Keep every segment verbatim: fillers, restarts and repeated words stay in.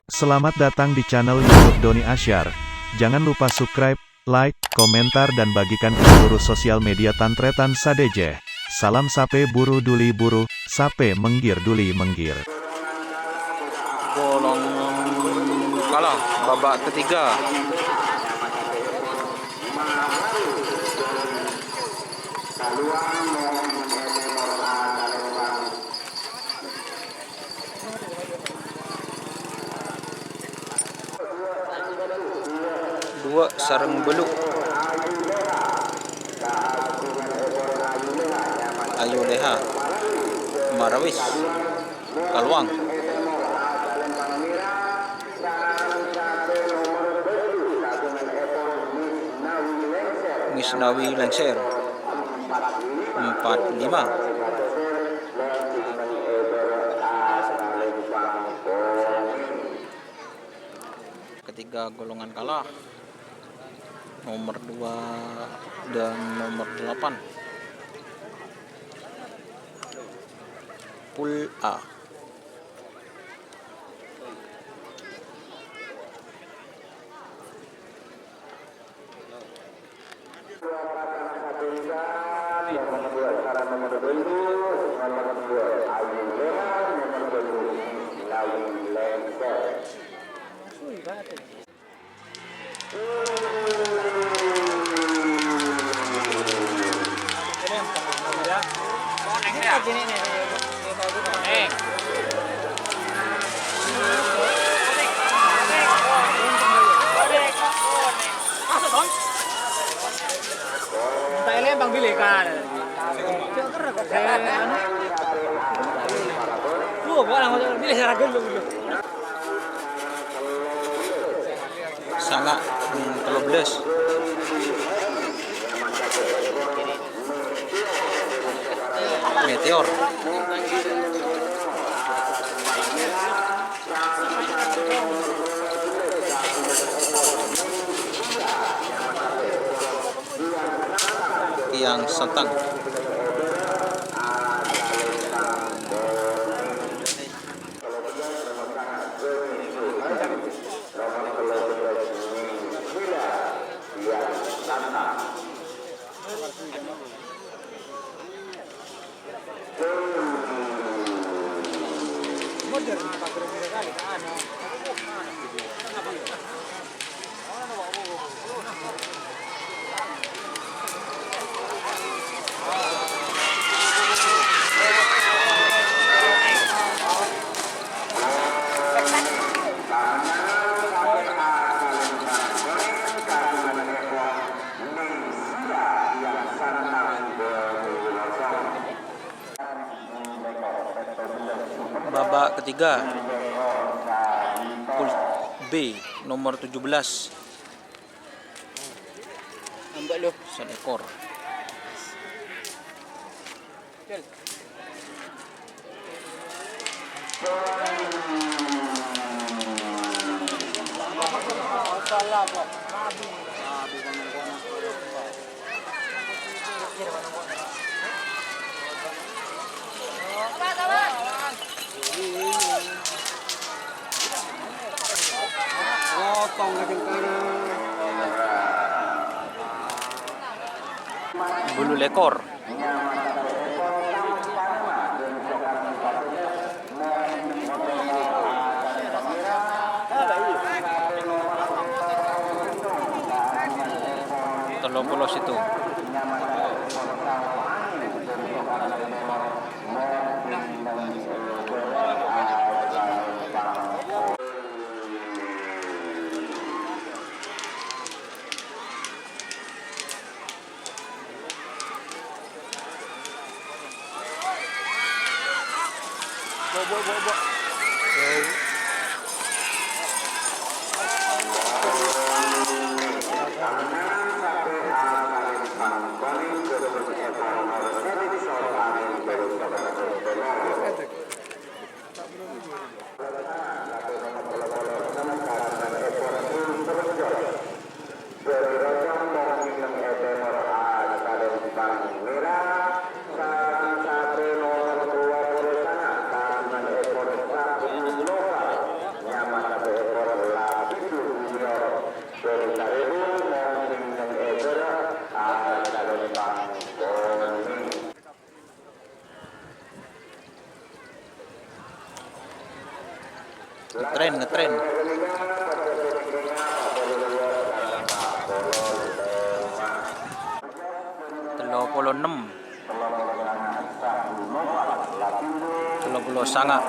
Selamat datang di channel YouTube Doni Asyar. Jangan lupa subscribe, like, komentar, dan bagikan ke seluruh sosial media tan-tarètan sadhâjâ. Salam sapè buru duli buru, sapè mèngghir duli mèngghir. Golongan kalah babak ketiga. Duwâ' sareng bâllu'. Ayu Leha. Marawis. Kalowang. Misnawi Lengser. Empat lima. Ketiga golongan kalah, nomor dua dan nomor delapan. Pool A. Sanga', hmm, tello bellas. Meteor. Tiang Santang. Babak ketiga, Pool B, nomor tujuh belas. Nambah lu. Sèlekor. Bulu lekor. Tello polo sèttong. Ngetren, ngetren. Tello polo ennem. Tello polo sanga'.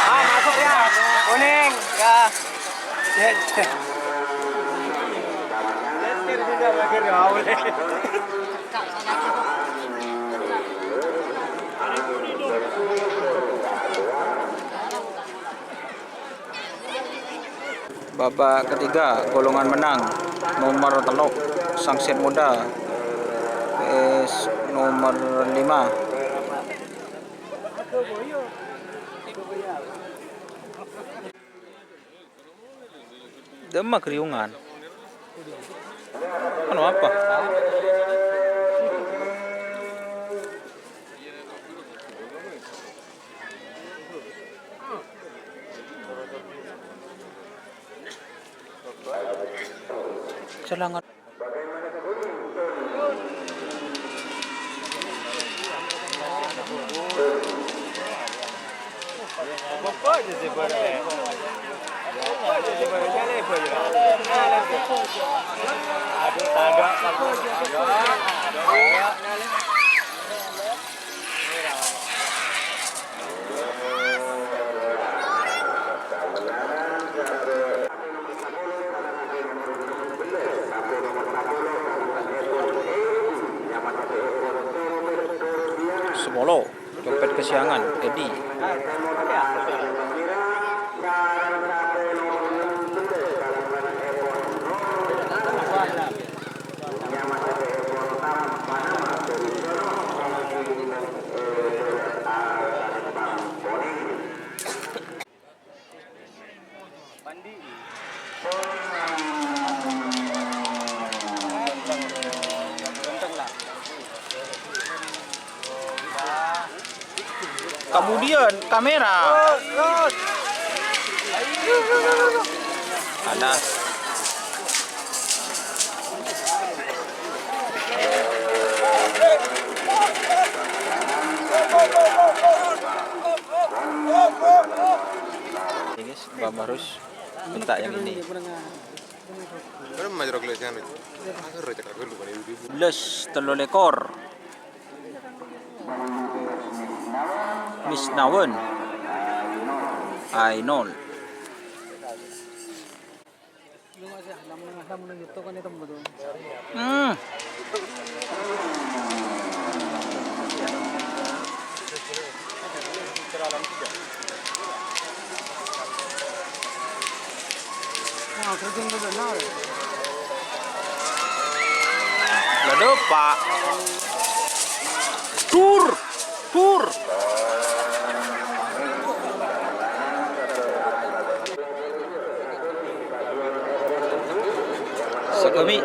Ah, masuk ya. Kuning, ya. Cek, cek. Babak ketiga, golongan menang, nomor tello', Sangsit Muda, eh, nomor lima. Dâ'emma ghâriyungan? Anu apa? Selangat. Sapolo, dompet kesiangan, Edi. Kemudian kamera. Panas. Ini, guys, Mbah Marus minta yang ini. Belas tello lekor. Misnawen. Ainol. Hmm. Ladâ', Pak. Tur! Tur! Sagâmi.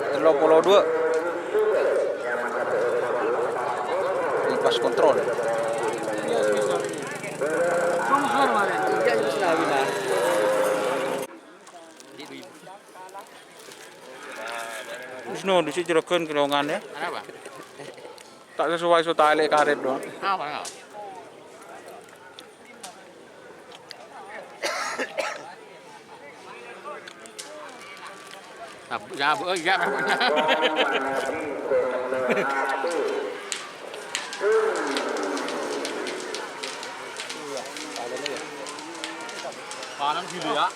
Tello polo dua. Lepas kontrol. Wisnu, dhisik juragan kelongan, ya. Kenapa? Tak sesuai so tali karet dong. Apa, apa? Ya, Bu, ya, memangnya. Panas gitu ya.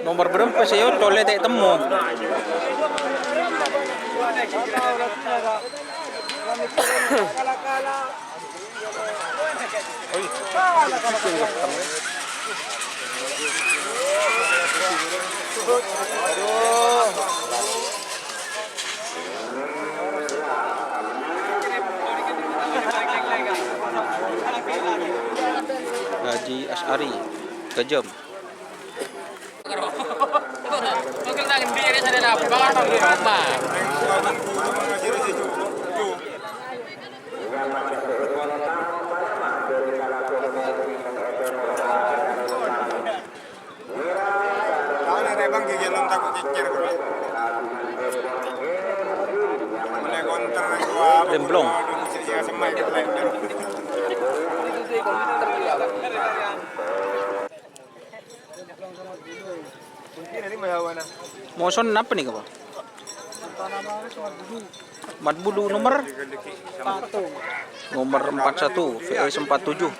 Nomer bârâmpa sè èocol la ta' ètemmo? Haji Asy'ari, kejam. Taon ya, Bang, gigi belum takut cecer, Bro. Mulai konter gua, Remblong. Sisi semai, Bro. Mosona napa nèka, Pak? Empat puluh nomer? Nomer empat satu, V S empat tujuh.